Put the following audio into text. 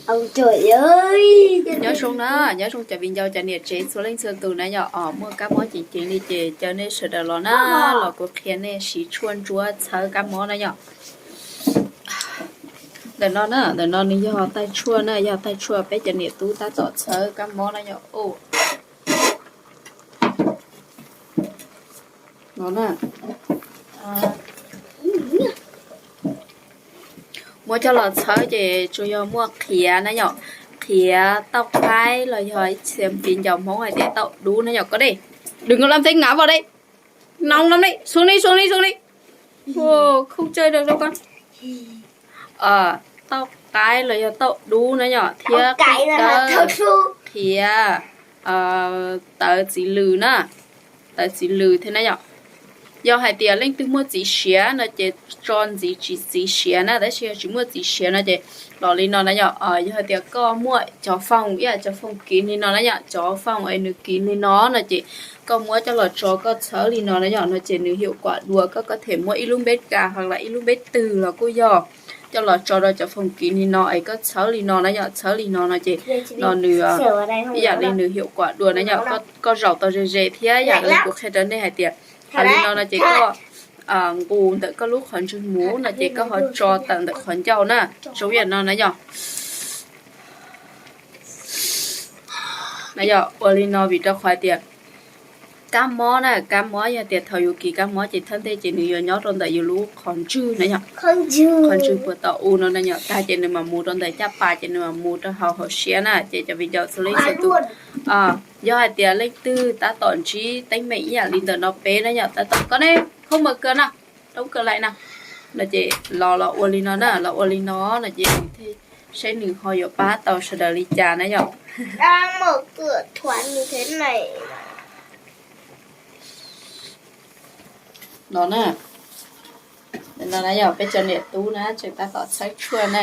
Nyob zoo na, nyob zoo cov viv ncaus cov niam tsev txhua leej txhua tus na yom. Os, muaj kab mob ceev ceev li ces caw nej sawv daws los na, los kuv qhia nej siv tshuaj ntsuab txhawb kab mob na yom. Ntawm no na, ntawm no nws yog taij tshuaj na, yog taij tshuaj peb cov niam tub tab tom txhawb kab mob na yom. No na, muab coj los txhawb ces tsuas yog muaj qhiav na yom, qhiav, tauj qaib los yog ib txhia viv ncaus Hmoob hais tias tauj dub na yom. Koj dej, đừng có làm thế ngã vào đấy, nóng lắm đấy, xuống đi, xuống đi, xuống đi. Không chơi được đâu con. Tauj qaib los yog tauj dub na yom, thiab qhiav, tawv txiv lws na, tawv txiv lws thiab na yom. Yog hais tias leej twg muaj txiv siav no ces tso ntxiv tsis txiv siav na, tab sis yog tsis muaj txiv siav no ces los li no na yom. Yog hais tias koj muaj cov foom, ib yam cov foom kiv li no na yom, cov foom es nws kiv li no no ces koj muab coj los tso koj txhawb li no na yom, no ces nws hiệu quả dua. Koj có thể muab ib lub npeb kas hoặc là ib lub npeb twg los kuj yog, coj los tso rau cov foom kiv li no es koj txhawb li no na yom, txhawb li no no ces no nws ib yam li nws hiệu quả dua na yom. Koj zaum tau ze ze thiab, yam li kuv qhia rau nej hais tias, hais li no no ces koj nqus ntawm koj lub qhov ntswg mus no ces koj ho tso tawm ntawm qhov ncauj na, zoo yam no na yom. Na yom, ua li no vim rau qhov tias kab mob na, kab mob yog tias thaum yus kiv kab mob ces thawj ntej ces nws yuav nyob rau ntawm yus lub qhov ntswg na yom. Qhov ntswg puas tau u no na yom, tag ces nws mam mus rau ntawm caj pas ces nws mam mus rau hauv hauv siab na. Ces cov viv ncaus txhua leej txhua tus, yog hais tias leej twg tab tom ntsib teeb meem ib yam li ntawm no peb na yom, tab tom koj ne, không mở cửa nào, đóng cửa lại nào, no ces los los ua li no na, los ua li no no ces nws thiaj seb nws ho yuav pab tau sawv daws li cas na yom. No na, yog peb cov niam tub na tseem tab tom txhawb tshuaj na.